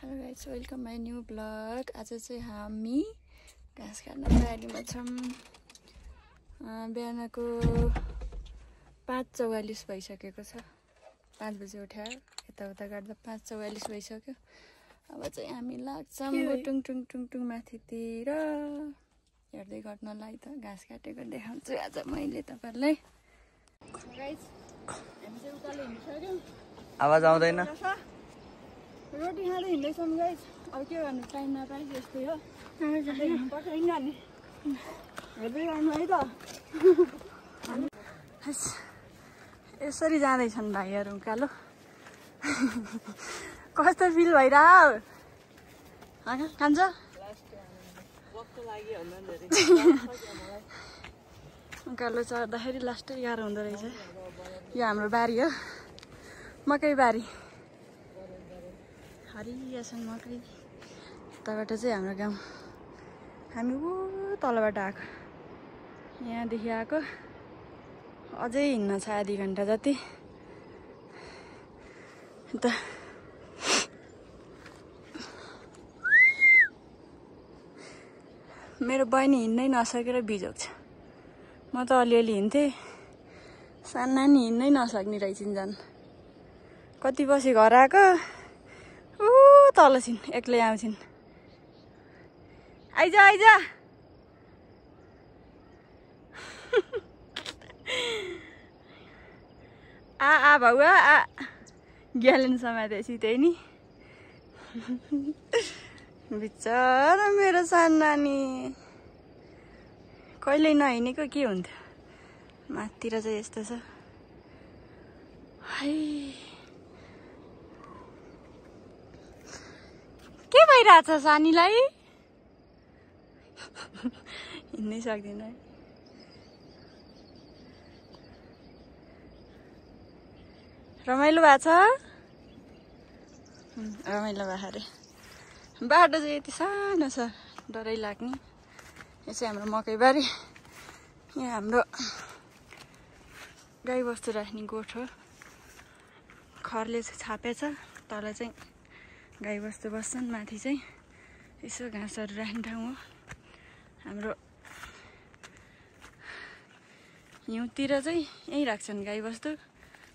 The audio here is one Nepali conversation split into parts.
Hello guys, welcome my new blog. आज चाहिँ हामी घाँस काट्न तयारीमा छौँ। बिहानको 5:44 भइसकेको छ। 5 बजे उठ्यो, यताउता गर्दा 5:44 भइसक्यो। अब चाहिँ हामी लाग्छौँ टुङ टुङ टुङ टुङ माथितिर हेर्दै गर्नलाई। त घाँस काटेको देखाउँछु आज मैले तपाईँहरूलाई। गाइस, हामी चाहिँ उकालो हिँडिसक्यौँ। आवाज आउँदैन? रोटी खाँदै हिँड्दैछौँ गाइस। अब के गर्नु, टाइम नपाए यस्तै हो। हिँड्नुपर्छ नि, हेर्दै गर्नु है त। यसरी जाँदैछन् भाइहरू उकालो। कस्तो फिल भइरह्यो? खान्छ उकालो चढ्दाखेरि लास्टै गाह्रो हुँदो रहेछ। यो हाम्रो बारी हो, मकै बारी। हरिया छन् मकै। यताबाट चाहिँ हाम्रो गाउँ। हामी ऊ तलबाट आएको, यहाँदेखि आएको। अझै हिँड्न छ आधी घन्टा जति। अन्त मेरो बहिनी हिँड्नै नसकेर बिजोग छ। म त अलिअलि हिँड्थेँ, सानो नानी हिँड्नै नसक्ने रहेछन् झन्। कति पछि घर आएको, ऊ तल छिन्, एक्लै आउँछिन्। आइज आइज आ भाउआ आ। ग्यालेन समातेपछि त्यही नि। बिचरा मेरो सानो नानी कहिल्यै नहिँडेको के हुन्थ्यो। माथितिर चाहिँ यस्तो छ है। के भइरहेछ सानीलाई? हिँड्नै सक्दिनँ है। रमाइलो भएको छ? रमाइलो भएको अरे। बाटो चाहिँ यति सानो छ, डरै लाग्ने। यो चाहिँ हाम्रो मकैबारी। यहाँ हाम्रो गाईबस्तु राख्ने गोठ हो। खरले चाहिँ छापेछ। तल चाहिँ गाईबस्तु बस्छन्, माथि चाहिँ यसो घाँसहरू राख्ने ठाउँ हो। हाम्रो हिउँतिर चाहिँ यहीँ राख्छन् गाईबस्तु,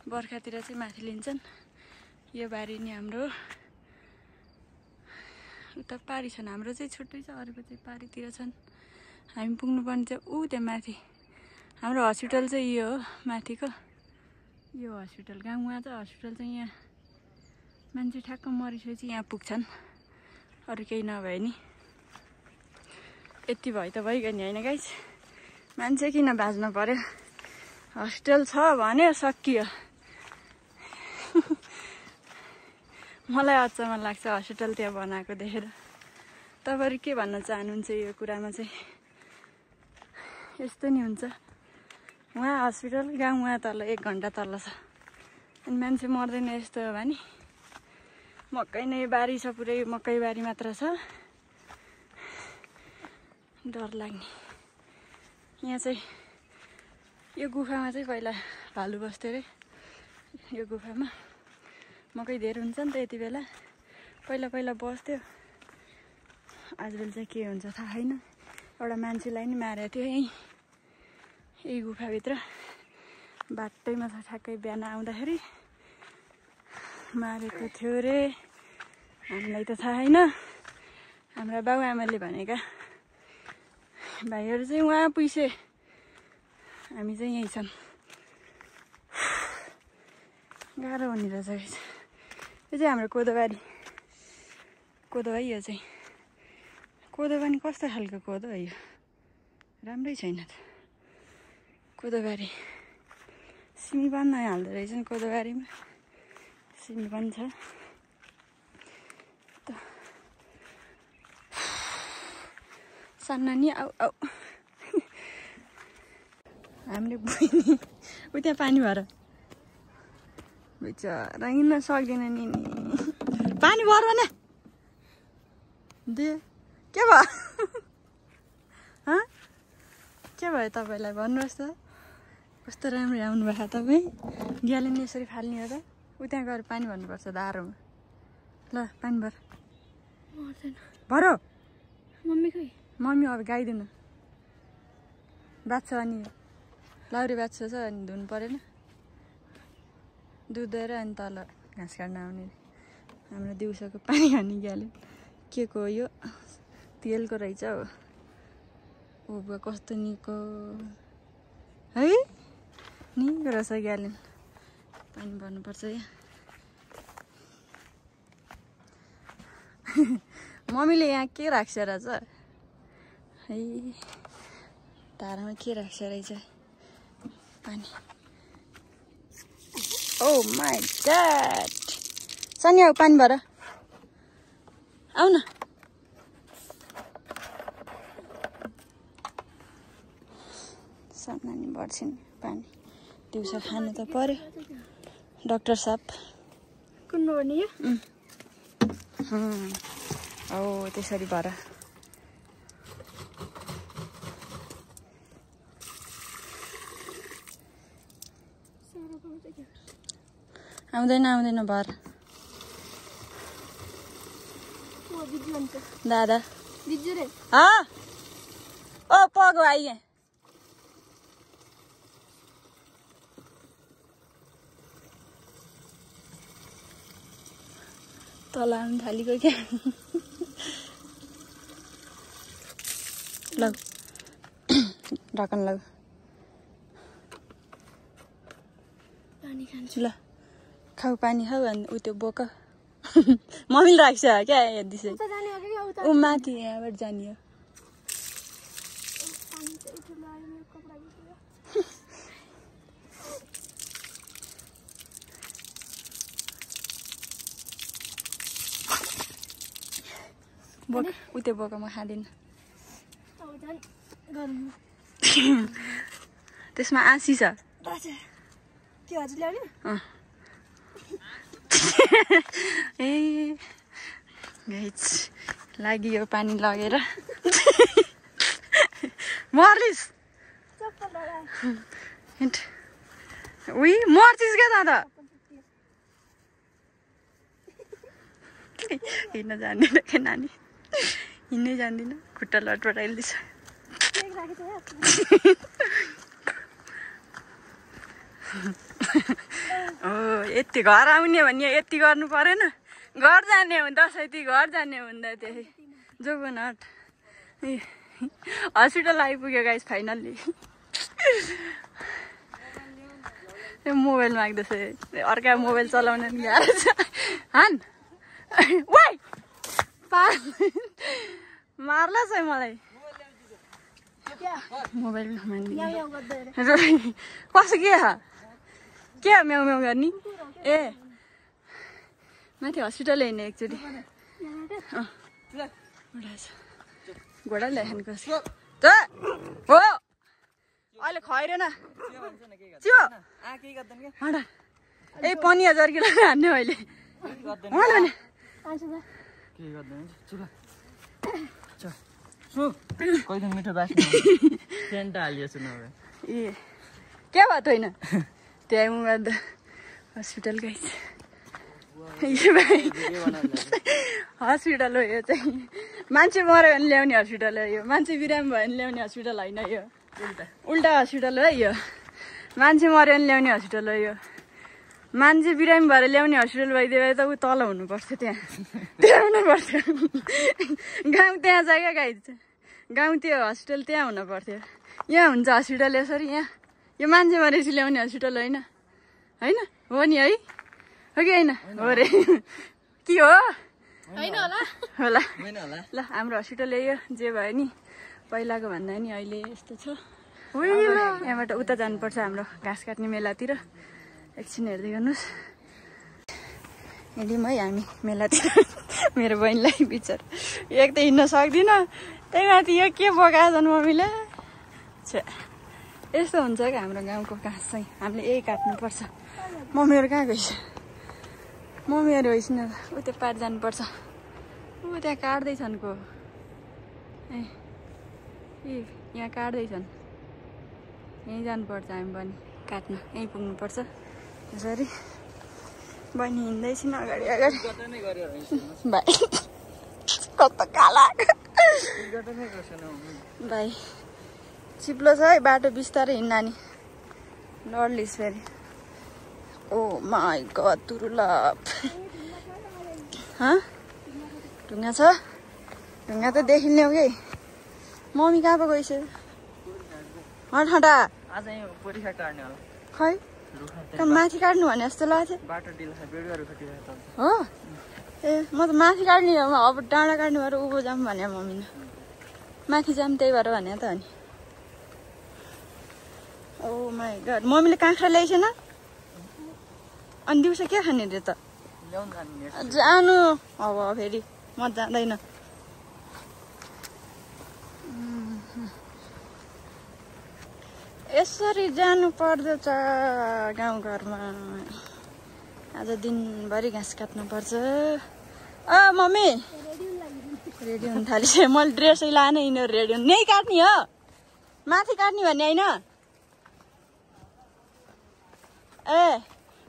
बर्खातिर चाहिँ माथि लिन्छन्। यो बारी नि हाम्रो। उता पारी छन्, हाम्रो चाहिँ छुट्टै छ, अरूको चाहिँ पारीतिर छन्। हामी पुग्नुपर्ने चाहिँ ऊ त्यहाँ माथि। हाम्रो हस्पिटल चाहिँ यो हो माथिको। यो हस्पिटल, गाउँमा चाहिँ हस्पिटल चाहिँ यहाँ। मान्छे ठ्याक्क मरिसकेपछि यहाँ पुग्छन्, अरू केही नभए नि। यति भयो त भइगयो नि होइन गाइस? मान्छे किन बाँच्नु पर्यो? हस्पिटल छ भने सकियो। मलाई अचम्म लाग्छ हस्पिटल त्यहाँ बनाएको देखेर। तपाईँहरू के भन्न चाहनुहुन्छ यो कुरामा चाहिँ? यस्तो नि हुन्छ। उहाँ हस्पिटल, गाउँ उहाँ तल 1 घन्टा तल छ। अनि मान्छे मर्दैन यस्तो हो भने? मकै नै बारी छ, पुरै मकै बारी मात्र छ। डर लाग्ने। यहाँ चाहिँ यो गुफामा चाहिँ पहिला भालु बस्थ्यो अरे। यो गुफामा मकै धेरै हुन्छ नि त यति बेला। पहिला पहिला बस्थ्यो। आजकल चाहिँ के हुन्छ थाहा छैन। एउटा मान्छेलाई नि मारेको थियो यही गुफाभित्र। बाटैमा छ, ठ्याक्कै बिहान आउँदाखेरि मारेको थियो अरे। हामीलाई त थाहा छैन। हाम्रा बाबुआमाले भनेका। भाइहरू चाहिँ उहाँ पुइसे, हामी चाहिँ यहीँ छौँ। गाह्रो हुने रहेछ। यो चाहिँ हाम्रो कोदोबारी। कोदो है यो चाहिँ। कोदो पनि कस्तो खालको कोदो है यो? राम्रै छैन त कोदोबारी। सिमी पनि नहाल्दो रहेछन् कोदोबारीमा। सिमी पनि छ। सानो नानी आऊ आऊ। हामीले बहिनी उ त्यहाँ पानी भएर बिचरा हिँड्न सक्दैन नि। पानी भर न दे। के भयो? के भयो तपाईँलाई? भन्नुहोस् त। कस्तो राम्रो आउनुभएको तपाईँ। ग्यालेन यसरी फाल्ने हो त। उ त्यहाँ गएर पानी भर्नुपर्छ धारोमा। ल पानी भर। भर मम्मी अब गाइदिनु बाछा अनि लाउरी बाछा छ अनि धुनु परेन दुध दिएर अनि तल घाँस काट्न आउने हाम्रो दिउँसोको पानी खाने ग्यालेन के को यो तेलको रहेछ हो कस्तो निको है निको रहेछ ग्यालेन पानी भर्नुपर्छ यहाँ मम्मीले यहाँ के राख्छ रहेछ है तारामा के राख्छ रहेछ पानी ओ माई गॉड सनी आऊ पानी भर आऊ न नानी भर्छिन् पानी दिउँसो खानु त पर्यो डाक्टर साहब कुन नभर्ने यो हो त्यसरी भर आउँदैन भर दादा ओ पगो आइए तल आउनु थालेको क्या लग ढक्कन लग पानी खान्छु ल खाऊ पानी खाऊ अनि उ त्यो बोक मम्मीले राख्छ क्या हेर्दैछ ऊ माथि यहाँबाट जाने हो बोक उ त्यो बोक म खाँदिनँ त्यसमा आँसी छ के हजुर ल्याउने ए लाग्यो पानी लगेर मर्लिस उही मर्चिस क्या दादा हिँड्न जान्दिनँ के नानी हिँड्नै जान्दिनँ खुट्टा लटपटाइल्दैछ यति घर आउने भने यति गर्नु परेन घर जाने हुँदा दसैँ घर जाने हुँदा त्यही जोगुनहट हस्पिटल आइपुग्यो गाइस फाइनल्ली मोबाइल माग्दैछ अर्का मोबाइल चलाउन नि गाह्रो छ हान वाइ मार्ला छ मलाई मोबाइल कसो के म्याउ म्याउ गर्ने ए माथि हस्पिटल हिँड्ने एकचोटि घोडा ल्याएन कसो हो अहिले खैरेन ए 5000 किलो हान्ने अहिले मिठो बास्नु सेन्ट हालिएछु नभए ए के भयो त होइन त्यही मुगा हस्पिटल गइस हस्पिटल हो यो चाहिँ मान्छे मऱ्यो भने ल्याउने हस्पिटल हो यो मान्छे बिरामी भयो भने ल्याउने हस्पिटल होइन यो उल्टा हस्पिटल हो यो मान्छे मऱ्यो भने ल्याउने हस्पिटल हो यो मान्छे बिरामी भएर ल्याउने हस्पिटल भइदियो भए त ऊ तल हुनुपर्थ्यो त्यहाँ हुनुपर्थ्यो गाउँ त्यहाँ छ क्या गाइस गाउँ त्यो हस्पिटल त्यहाँ हुनु पर्थ्यो यहाँ हुन्छ हस्पिटल यसरी यहाँ यो मान्छे मरेपछि ल्याउने हस्पिटल होइन होइन हो नि है हो कि होइन हो रे के हो होला ल हाम्रो हस्पिटल यो जे भयो नि पहिलाको भन्दा नि अहिले यस्तो छ यहाँबाट उता जानुपर्छ हाम्रो घाँस काट्ने मेलातिर एकछिन हेर्दै गर्नुहोस् हेर्यौँ है हामी मेलातिर मेरो बहिनीलाई बिचर एक त हिँड्न सक्दिनँ त्यही माथि यो के बोकाछन् मम्मीले छे यस्तो हुन्छ क्या हाम्रो गाउँको घाँस चाहिँ हामीले यही काट्नुपर्छ मम्मीहरू कहाँ गइस मम्मीहरू होइसिन ऊ त्यो पार जानुपर्छ ऊ त्यहाँ काट्दैछन् को ए यहाँ काट्दैछन् यहीँ जानुपर्छ हामी पनि काट्न यहीँ पुग्नुपर्छ यसरी बहिनी हिँड्दैछन् अगाडि भाइ कस्तो काला भाइ चिप्लो छ है बाटो बिस्तारै हिँड्न नि डरलिस फेरि ओ माई गड तुरुलप ढुङ्गा छ ढुङ्गा त देखिन्थ्यौ कि मम्मी कहाँ पो गइसक्यो हटा आज यहाँ परीक्षा काट्ने होला खै माथि काट्नु भने जस्तो लाग्थ्यो बाटो ढिलो छ बेडुवाहरू खटिरहेको छ हो ए म त माथि काट्ने अब डाँडा काट्ने भएर उँभो जाऊँ भने मम्मीले माथि जाऊँ त्यही भएर भने त हो नि ओ माई गड मम्मीले काँक्रा ल्याइसेन अनि दिउँसो के खाने रे त जानु अब फेरि म जाँदैन यसरी जानु पर्दछ गाउँघरमा आज दिनभरि घाँस काट्नु पर्छ मम्मी रेडी हुन थालिसक्यो मैले ड्रेसै लाने यिनीहरू रेडी हुनु नै काट्ने हो माथि काट्ने भन्ने होइन ए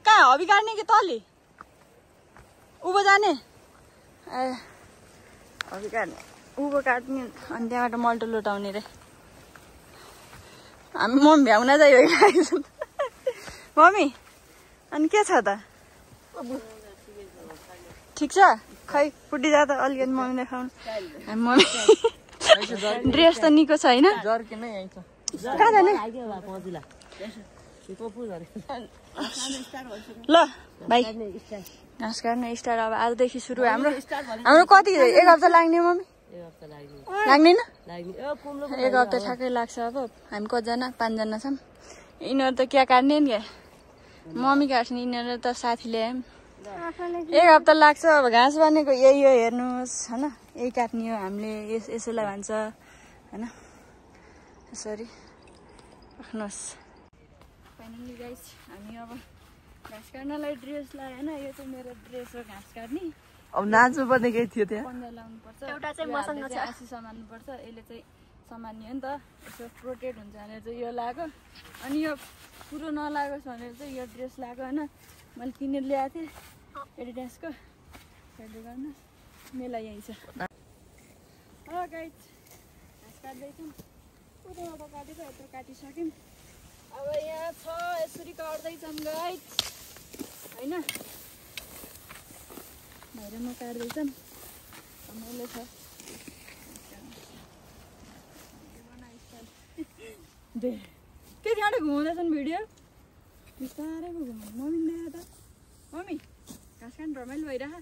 कहाँ हबी काट्ने कि तली उँभो जाने ए हबी काट्ने उँभो काट्ने अनि त्यहाँबाट मल्टो लुटाउने रे हामी मम्मी भ्याउन चाहिँ होइन मम्मी अनि के छ त ठिक छ खै फुटी जा त अलिकति मम्मी देखाउनु हामी मम्मी ड्रेस त निको छ होइन कहाँ जाने ल भाइ घाँस काट्ने स्टार्ट अब आजदेखि सुरु हाम्रो कति एक हप्ता लाग्ने मम्मी लाग्दैन एक हप्ता ठ्याक्कै लाग्छ अब हामी कतिजना 5 जना छौँ यिनीहरू त क्या काट्ने नि क्या मम्मी काट्ने यिनीहरू त साथी ल्यायौँ एक हप्ता लाग्छ अब घाँस बनेको यही हो हेर्नुहोस् होइन यही काट्ने हो हामीले यसैलाई भन्छ होइन यसरी राख्नुहोस् फाइनली गाइस हामी अब घाँस काट्नलाई ड्रेस लगायो होइन यो चाहिँ मेरो ड्रेस हो घाँस काट्ने अब नाच्नु पर्ने केही थियो त्यहाँ पन्जा लाउनु पर्छ एउटा चाहिँ मसँग छ आसी समान्नु पर्छ यसले चाहिँ समान्ने हो नि त यसो प्रोटेक्ट हुन्छ भनेर चाहिँ यो लाग्यो अनि यो पुरो नलागोस् भनेर चाहिँ यो ड्रेस लाग्यो होइन मैले किनेर ल्याएको थिएँ एडिडासको हेर्दै गर्नु मेला यहीँ छ हो गाइस घाँस काट्दैछौँ उताबाट काटेको यत्रो काटिसक्यौँ अब यहाँ छ यसरी काट्दैछौँ गाइस होइन भाइर म काट्दैछौँ रमाइलो छ के त्यहाँबाट घुमाउँदैछन् भिडियो बिस्तारै घुमाउनु मम्मी ल्याएर त मम्मी घाँस काट्नु रमाइलो भइरह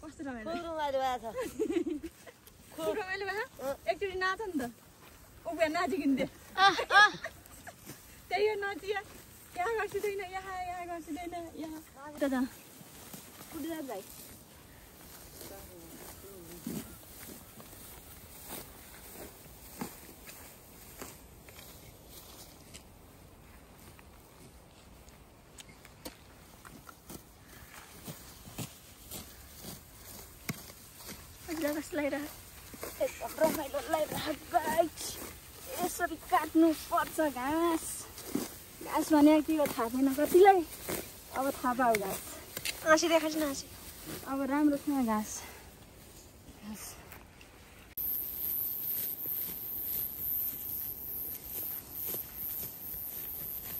कस्तो रमाइलो रमाइलो भयो एकचोटि नाच नि त उभ्या नाचिकिन्थ्यो त्यही हो नाचिया यहाँ गर्छिँदैन यहाँ गर्छिँदैन यहाँ त फुटिजा भाइ रमाइलो लगाइरह गाइस यसरी काट्नु पर्छ घाँस घाँस भने के हो थाहा छैन कतिलाई अब थाहा पाऊ घाँस हाँसी देखाएको छैन हाँसी अब राम्रो छ घाँस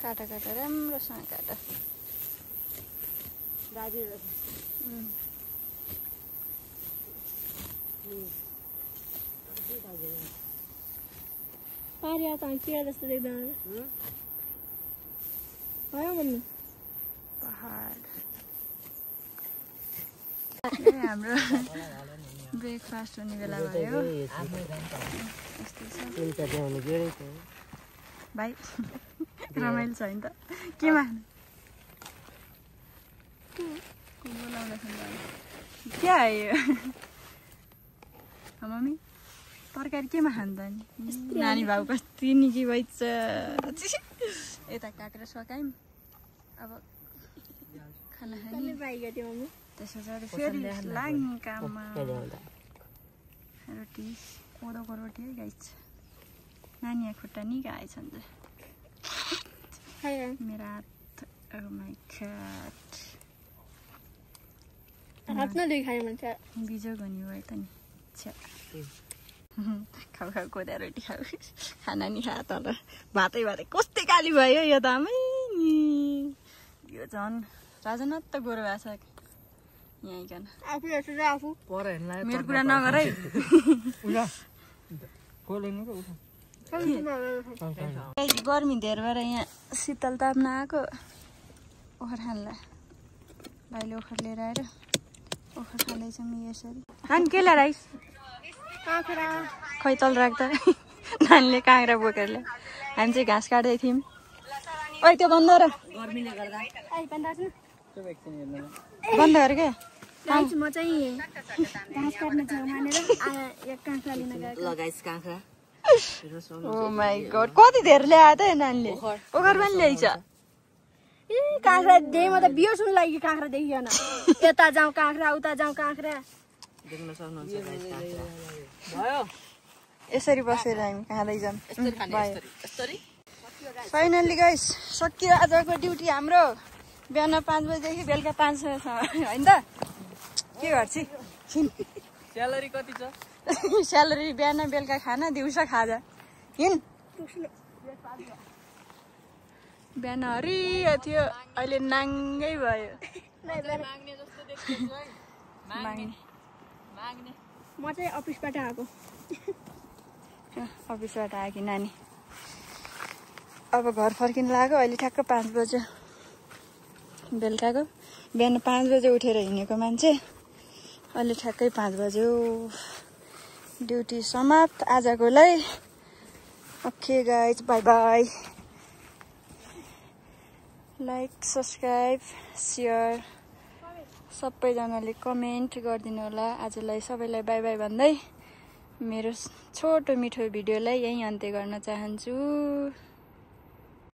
काटा काटा राम्रोसँग काटा पारिया त चिया जस्तो देख्दैन भयो मम्मी पहाड हाम्रो ब्रेकफास्ट हुने बेला भयो भाइ रमाइलो छ नि त केमा क्या आयो मम्मी तरकारी केमा खान्छ नि नानी भाउ कति निकी भइछ यता काटेर सकायौँ अब खाना खाने त्यसो चाहिँ फेरि लाग्ने काममा रोटी कोदोको रोटी है गाइस नानी खुट्टा निकै आएछन् मेरो हात हात नदुई खायो भने बिजो घनी भयो त नि अच्छा खाऊ खाऊ कोदा रोटी खाऊ खाना नि खा तल भातै भातै कस्तै गाली भयो यो त आमै नि यो झन् राजन त गोरो भएको छ यहाँ आइकन आफू हेर्छु र आफू पर हेर्न मेरो कुरा नगर है गर्मी धेर भएर यहाँ शीतल ताप्न आएको ओखर खानलाई भाइले ओखर लिएर आएर ओखर खाँदैछौँ यसरी नानी के ल्याएर आइस काँक्रा खै तल राख्दा नानीले काँक्रा बोकेर ल्यायो हामी चाहिँ घाँस काट्दै थियौँ ओइ त्यो बन्द र गर्मीले गर्दा बन्द गर क्या म चाहिँ घाँस काट्न जाउँ मानेर एक काँक्रा लिन गएको लगाइस काँक्रा ओ माई गड कति धेरै ल्यायो त नानीले ओखर पनि ल्याइछ ए काँक्रा देखेँ म त बियो सुन लागि काँक्रा देखिएन यता जाउँ काँक्रा उता जाउँ काँक्रा देख्न सक्नुहुन्छ गाइस काँक्रा भयो यसरी बसेर हामी खाँदैछौँ फाइनल्ली गाइस सकियो आजको ड्युटी हाम्रो बिहान 5 बजेदेखि बेलुका 5 बजेसम्म होइन त के गर्छ स्यालेरी कति छ स्यालेरी बिहान बेलुका खाना दिउँसो खाजा हिँड बिहान हरियो थियो अहिले नाङ्गै भयो म चाहिँ अफिसबाट आएको अफिसबाट आयो कि नानी अब घर फर्किनु लाग्यो अहिले ठ्याक्क 5 बज्यो बेलुकाको बिहान 5 बजे उठेर हिँडेको मान्छे अहिले ठ्याक्कै 5 बज्यो ड्युटी समाप्त आजकोलाई okay guys bye bye like subscribe share सबैजनाले कमेन्ट गरिदिनु होला आजलाई सबैलाई बाई बाई भन्दै मेरो छोटो मिठो भिडियोलाई यहीँ अन्त्य गर्न चाहन्छु